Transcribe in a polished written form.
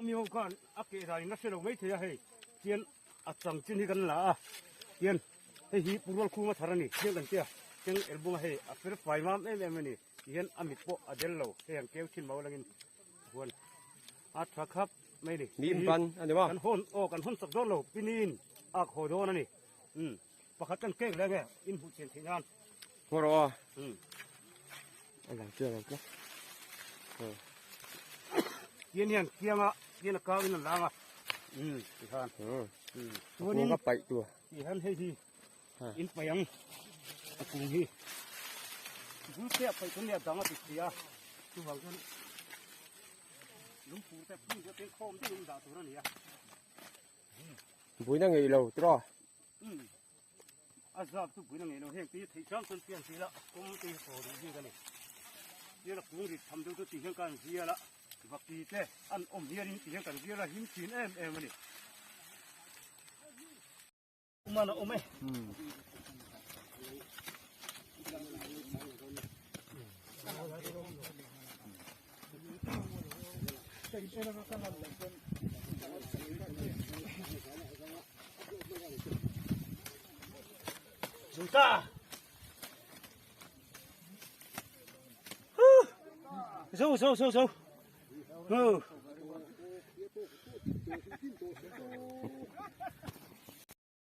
mi ho khan a keh dan in a hre lo mai thei a hei tian a chang chin hi kan la a tian hei hi pu rual khum a thar a ni chiang kan tia keng elbung a hei a fel fai mam em em a ni ti hian a mit pawh a del lo hei ang keu thin mau langin huan a tha khap mai a ni Mi in ban a ni maw? Kan hawn aw kan hawn chak dawn lo pinin a khaw dawn a ni umm pakhat kan kek leh nge in hmuh chian theih nan. Ngaw rawh aw. Umm a lang chiang ang tlat. Tian hian kianga tian a kau in an lang a umm ti khan umm chuanin a paih tur ti han hei hi in paih ang a kung hi bul te a paih chuan nia dang a ti si a chuvang chuan lungphur te phun te khawm deuh in dah tur a ni a. Buina ngei lo tiraw? Umm a zap chu buina ngei lo heng te hi theih hram chuan pian zela kawng te hi haw duh bik a ni. Tian a kung rit tham deuh chu ti hian kan zial a, vaki te an awm hianin ti hian kan zial a him thin em em a ni. Uman a awm e. Zuta. Zo zo zo zo.